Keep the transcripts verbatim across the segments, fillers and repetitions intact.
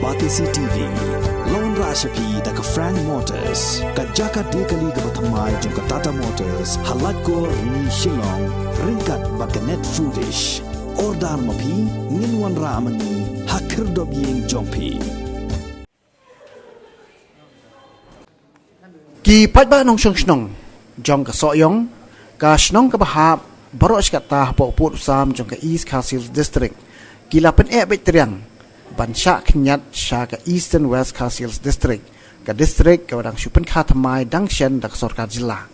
Batesi T V. Long ra sha phi da ka Frank Motors, ka jaka de kali kaba thymmai jong ka Tata Motors, ha Laitkor Rni Shillong, ryngkat bad ka Net Foodish. Order ma phi, ngin wanrah ma ngi ha khyrdop ïing jong phi. Ki paidbah nongshong shnong jong ka Sohiong, ka shnong kaba hap baroh shi katta hapoh pud u sam jong ka East Khasi Hills District, ki la pyneh beit triang ban shah khynñiat sha ka Eastern West Khasi Hills District, ka district kaba dang shu pynkha thymmai dang shen da ka sorkar jylla.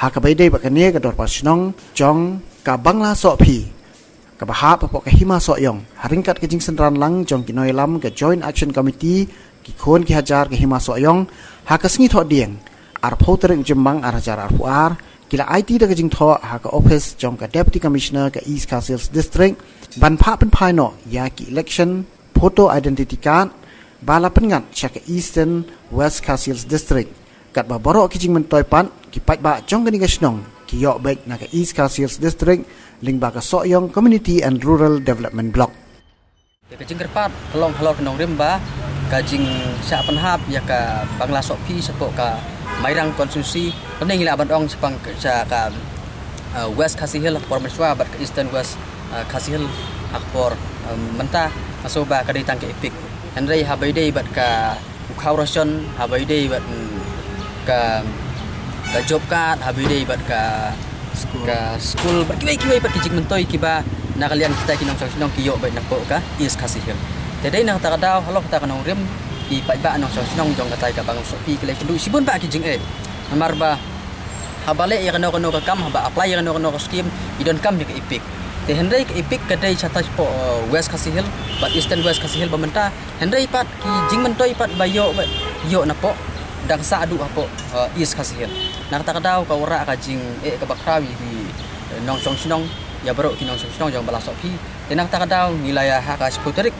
Ha kaba ïadei bad kane, ka dorbar shnong jong ka Bangla Sohphi, kaba hap hapoh ka Hima Sohiong, ha ryngkat ka jingsynran lang jong ki nongïalam ka Joint Action Committee, ki khun ki hajar ka Hima Sohiong, ha ka sngi Thohdieng, arphew tarik u Jymmang ar hajar arphew ar, ki la aiti da ka jingthoh ha ka ophis jong ka Deputy Commissioner ka East Khasi Hills District, ban phah pynphai noh ïa ki election photo identity card ba la pynngat sha ka Eastern West Khasi Hills District. Katba baroh ki jingmyntoi pat, ki paidbah jong kane ka shnong ki ïoh beit na ka East Khasi Hills District lyngba ka Sohiong Community and Rural Development Block. Ïa ka jingkyrpad ka long halor ka nongrim ba ka jingshah pynhap ïa ka Bangla Sohphi shapoh ka Mairang constituency, kane ngi lah ban ong shaphang ka, sha ka, uh, West Khasi Hills ha ka por mynshuwa bad ka Eastern West, uh, Khasi Hills ha ka por, um, mynta, nga sngew ba ka dei tang ka EPIC. Hynrei haba ïadei bad ka u khaw ration, haba ïadei bad, mm, ka, ka job card, haba ïadei bad ka, ka skul, bad kiwei kiwei pat ki jingmyntoi kiba na ka liang kita ki nongshong shnong ki ïoh beit napoh ka East Khasi Hills. Te dei na kata ka daw, halor kata ka nongrim, ki paidbah nongshong shnong jong katai ka Bangla Sohphi ki la ïakynduh shibun bah ki jingeh. Namar ba haba leh ïa kano kano ka kam, haba apply ïa kano kano ka skim, i donkam ïa ka EPIC. Te hynrei ka EPIC ka dei shatai shapoh, uh, West Khasi Hills bad Eastern West Khasi Hills ba mynta. Hynrei pat ki jingmyntoi pat ba ïoh, ba ïoh napoh, dang sah haduh hapoh, uh, East Khasi Hills. Na kata ka daw ka wanrah ka jingeh kaba khraw ïa ki, uh, nongshong shnong, ïa baroh ki nongshong shnong jong Bangla Sohphi. Te na kata ka daw ngi la ïa ha ka shiphew tarik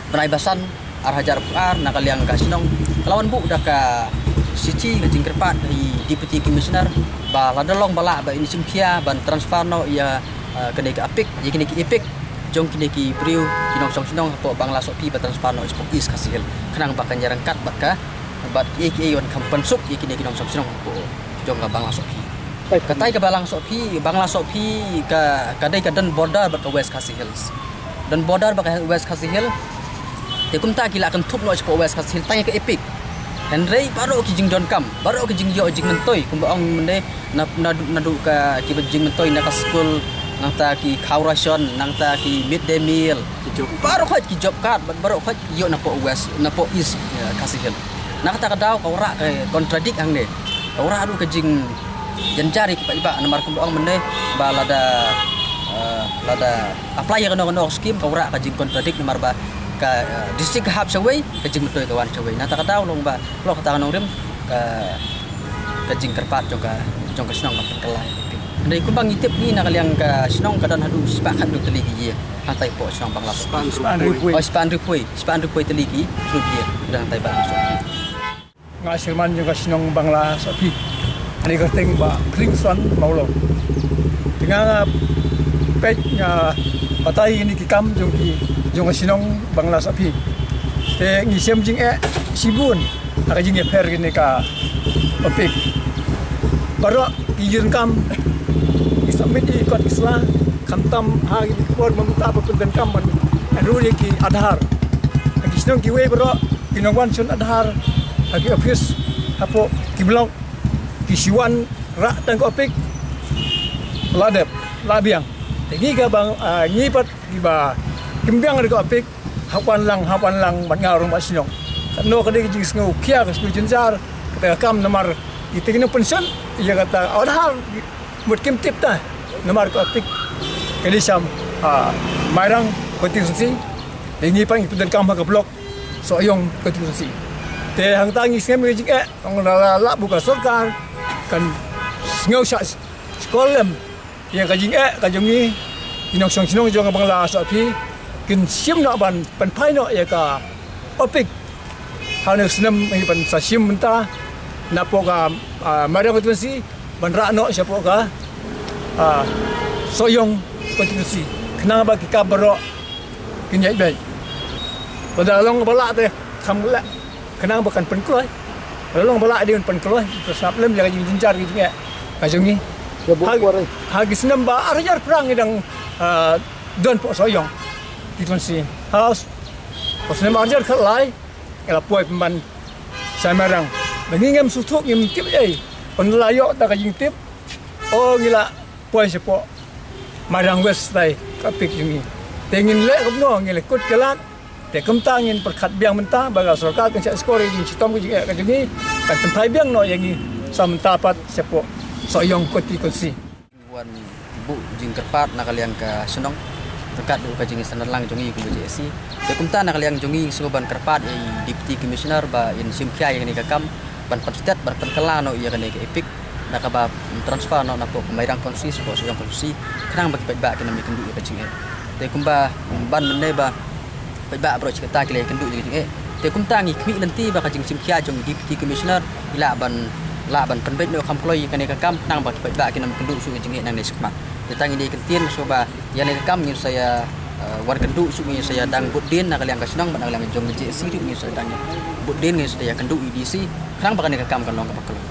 bnai ba san ar hajar arphew ar, na ka liang ka shnong ka la wan buh da ka shithi ka jingkyrpad ha i Deputy Commissioner ba lada long ba lah ba in shim khia ban transfer noh ïa, uh, kane ka EPIC, ïa kine ki EPIC jong kine ki briew ki nongshong shnong hapoh Bangla Sohphi ba transfer noh shapoh East Khasi Hills, khnang ba kan ïaryngkat bad ka, bad kiei kiei wan kham pynsuk ïa kine ki nongshong shnong hapoh jong ka Bangla Sohphi. Katai ka Bangla Sohphi, Bangla Sohphi ka, ka dei ka don border bad ka West Khasi Hills. Don border bad ka West Khasi Hills. Te kumta ki la kynthup noh shapoh West Khasi Hills tang ïa ka EPIC. Hynrei baroh ki jingdonkam, baroh ki jingïoh jingmyntoi, kumba ong mynne, na, na, naduh ka ki jingmyntoi na ka skul, nangta ki khaw ration, nangta ki mid day meal. Ki job. Baroh khoit ki job card, bad baroh khoit ïoh napoh West, napoh East, ïa, Khasi Hills. Na kata ka daw ka wanrah ka contradict hangne. Ka wanrah ruh ka jingjynjar ïa ki paidbah namar kumba ong mynne ba lada, eh, lada apply ïa kano kano ka skim ka wanrah ka jingcontradict namar ba ka, eh, district ka hap shawei, ka jingmyntoi ka wan shawei. Na kata ka daw long ba, long kata ka nongrim ka, ka jingkyrpad jong ka, jong ka shnong ban pynkylla. Hynrei kumba ngi tip ngi na ka liang ka shnong ka don haduh shispah khatduh tylli ki ïing. Hangtai hapoh shnong Bangla. Shispah hynriew poi. Oh, shispah hynriew poi. Shispah hynriew poi tylli ki, ki ïing. Don hangtai Bangla Sohphi. Nga chairman jong ka shnong Bangla Sohphi. Ani kyrteng Bah Khlingston Mawlong. Te nga, nga peit nga batai ïa kine ki kam jong ki, jong ka shnong Bangla Sohphi. Te ngi shem jingeh shibun ha ka jingïapher kane ka EPIC. Baroh ki ïing kam, ki submit ïa ki kot ki sla, khamtam ha ki por mynta ba pyndonkam ban enrol ïa ki Aadhaar. Ha ki shnong kiwei baroh ki nongwan shon Aadhaar ha ki office hapoh ki block, ki shu wanrah tang ka EPIC, la dep, la biang. Te ngi ka bang, ah, ngi pat kiba kim biang da ka EPIC, hap wan lang, hap wan lang bad nga u rangbah shnong. Katno ka dei ka jingsngew khia, ka sngew jynjar kata ka kam namar kita ki nongpynshon ïa kata ka Aadhaar, mut kim tip ta namar ka EPIC ka dei sha, ah, Mairang constituency. Te ngi pat ngi pyndonkam ha ka block Sohiong constituency. Te hangta ngi sngewbha ïa ka jingeh, ong la la la buh ka sorkar kan sngew shah skul lem ïa ka jingeh ka jong ngi, ki nongshong shnong jong ka Bangla Sohphi kin shim noh ban pynphai noh ïa ka EPIC. Ha une u snem ngi pynsa shim mynta napoh ka, ah, Mairang constituency ban rah noh shapoh ka, ah, Sohiong constituency. Khnang ba ki kam baroh kin ïaid beit. Lada long ba lah te kham lah, khnang ba kan pynkloi. Lada long ba lah dei ban pynkloi, ka sngap lem ïa ka jingjynjar ka jingeh ka jong ngi. Ha ki snem ba ar hajar phra ngi dang, ah, don poh Sohiong ki constituency. Ha u snem ar hajar khatlai ngi la poi pynban sha Mairang. Ba ngi ngim sngewthuh, ngim tip ei. Pynla ïoh da ka jingtip, o, ngi la poi shapoh Mairang West, tai ka EPIC jong ngi. Te ngin leh kumno, ngi leh kut ka lad. Te kumta ngin pyrkhat biang mynta ba ka sorkar kan shah sukor ïa ka jingshitom ka jingeh ka jong ngi, kan pynphai biang noh ïa ngi sa mynta pat shapoh Sohiong constituency. Wan buh jingkyrpad na ka liang ka shnong ryngkat bad ka jingïasyndon lang jong ngi kum ka J A C. Te kumta na ka liang jong ngi sngewbha ban kyrpad ïa i Deputy Commissioner ba in shim khia ïa kane ka kam, ban pynstet, ban pynkylla noh ïa kane ka EPIC, na kaba transfer noh na poh Mairang constituency sha poh Sohiong constituency, khnang ba ki paidbah kin ym ïakynduh ïa ka jingeh. Te kumba ban mynne ba paidbah baroh shi katta ki la ïakynduh ïa ka jingeh. Te kumta ngi khmih lynti ba ka jingshim khia jong i Deputy Commissioner i lah ban, lah ban pynbeit noh kham kloi ïa kane ka kam, khnang ba ki paidbah kin ym ïakynduh shuh ïa ka jingeh nangne shakhmat. Te tang ïa kane ka ktien shuh ba ïa kane ka kam ngin sa ïa, eh, wan kynduh shuh, ngin sa ïa dang bud dien na ka liang ka shnong bad na ka liang jong ka J A C ruh ngin sa dang bud dien, ngin sa ïakynduh ïa i D C, khnang ba kane ka kam kan long kaba kloi.